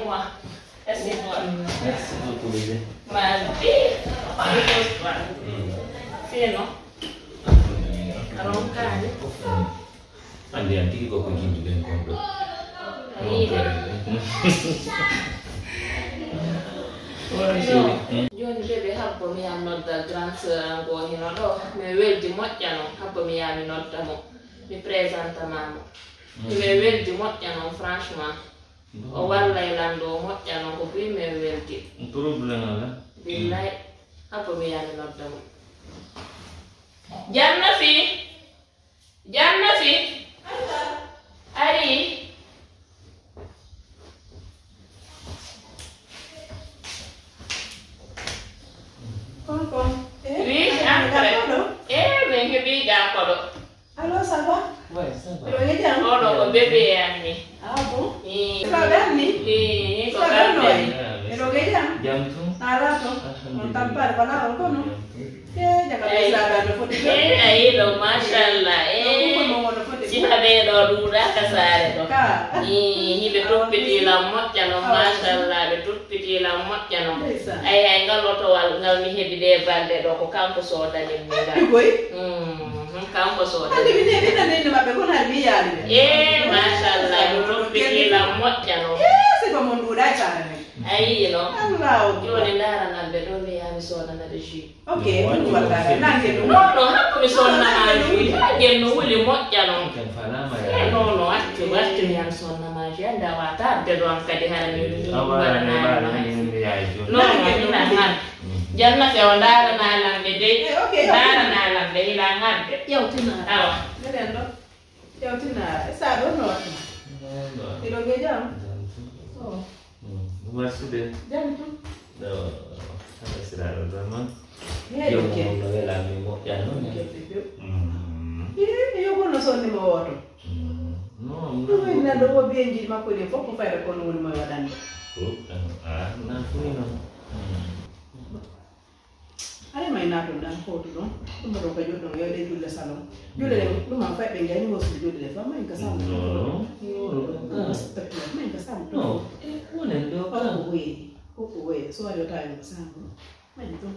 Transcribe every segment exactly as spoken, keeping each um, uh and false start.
Moi. Merci beaucoup. Merci beaucoup, bébé. Ma vie. Repose-toi. Mm. Sinon, alhamdulillah. Ronkaani. Mm. Anndi an tigi ko ko jinduɗen kon ɗo. Ayi. Ronkaani. Wa chéri. Mm. Jooni bébé, habbo mi yaha mi nodda grande sœur an goo hino ɗo. Mi weldi moƴƴa non. Habbo mi yaha mi nodda mo. Mi présente ma mo. Mm. Mi weldi moƴƴa non, franchement. O wallay lan ɗoo, o moƴƴa non ko buy men weldi. Problème alaa. Billay. Habbo mi yaha mi nodda mo. Jannafi! Jannafi! Ari! Kon, kon. Eh? Oui, entre. Kono? Eh, men heɓii gaa koɗo. Allô, ça va? Ouais, ça va. Miɗo nge jam. Oɗo ko bébé an ni. Ah bon? Ii. Ko bébé an ni? Ii, ko bébé an ni. Miɗo nge jam. Jam tun. Ala to. Alhamdulillah. On tampar bala on kono. Jam tun. Eh, jaka bisara no foti. Eh, ayi ɗo, mashallah. Eh. Ɗo ko mo no foti. Sifa ɓe ɗo ɗuuɗa ka saare ɗo. Ka. Ii, hiɓe toppiti lan moƴƴa no, mashallah, ɓe toppiti lan moƴƴa no. Ndeysaan. Ay, ay, ngal otowal, ngal mi heɓi ɗe balɗe ɗo, ko kanko soodani mi ngal. Ɗigoy? Mm. Mhm, kanko soodani. Hande mi ne, mi nani inde maɓɓe, kono hari mi yiyaali ɓe. Eh, mashallah, no toppiti lan moƴƴa no. Eh, sifa mon ɗuuɗa e saare men. A yii no? Allahu Akbar. Jooni ndaara lan ɓe ɗo, mi yaha mi soodana ɓe jus. Ok, ɗum waɗata ɓe, nange ɗum. Non, non, hakko mi sonna ma jus. Nange no wuli moƴƴa no. Eh, non, non, accu, accu mi yaha mi sonna ma jus. Anda wa tarde ɗo an kadi hara mi waɗanaani ma hay. Non, non, ina han. Janna si o ndaarana lan ɓe dey. Eh, ok, ok. Ndaarana lan ɓe ila hadde. Yawtina. Awa. Minen ɗo. Yawtina. E sa ɗo no waɗi? Ɗiɗo nge jam? Jam tun. Oh. Mm, ɗum arsude. Jam tun. Ɗo, hara siraɗo ɗo man. Heeɗo ke. Jom no wela mi moƴƴa non. Ke pe pe. Mm. Eh, yo kono sonni mo woto. Mm. No, no. Ɗum en nan ɗo wo biye nji makko ɗe fof ko fayda kono woni mo waɗande. Ko, ah, na funi non. Mm. Aɗa may naatol ɗan fowtu ɗon. Ɗum ɗo ka joɗɗo yo ɗe julle salon. Julle ɗe ɗum an fay ɓe ngayni wo suudu julle ɗe fa may ka samu. No, no, no. May ka samu. No. E wonen ɗo ka. Ko ko woye. Ko ko woye. So waɗi o tawi ko samu. May ɗum.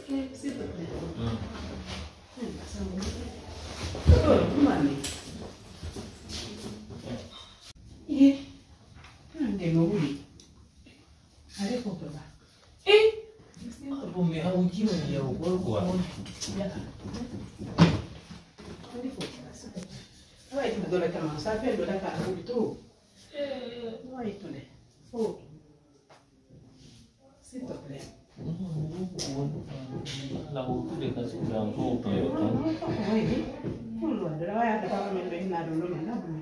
Eh, s'il te plaît. Mm. May ka samu. Ko ɗo ɗum an ni. Eh. An de no wuli. Are ko to ba. Eh. Ko mi hawji mo yaw gorko am. Wai tu dole kama sa pe dole ka ko to. Wai tu ne. Oh. S'il te plaît. Ala ko tude ka suudan ko pe. Wai. Kun lo dole wai ata ka men be na dole na dole.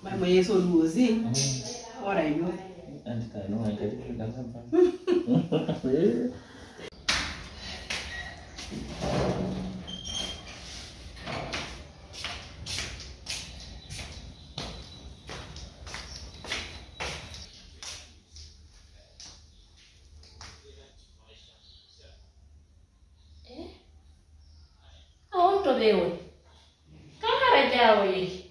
Mai mai eso luozi. Ora io. Eh? A on to ɓe woni? Ka hara jaawo yehi?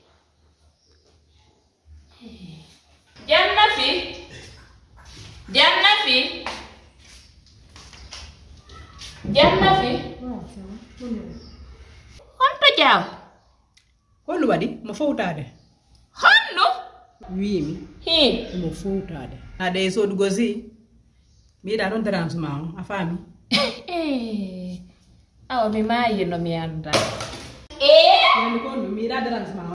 Eh. Jannafi? Jannafi? Jannafi? Honto jaawo? Honɗum waɗi? Mo fowtaade? Honno? Wiimi. Hii. Mo fowtaade. Aɗa e soodugol si? Mi yiɗaa ɗon dérangement on, a faami? Eh, awa mi maayino, mi anndaa. Eh? Woni ko honɗum? Mi yiɗaa dérangement on.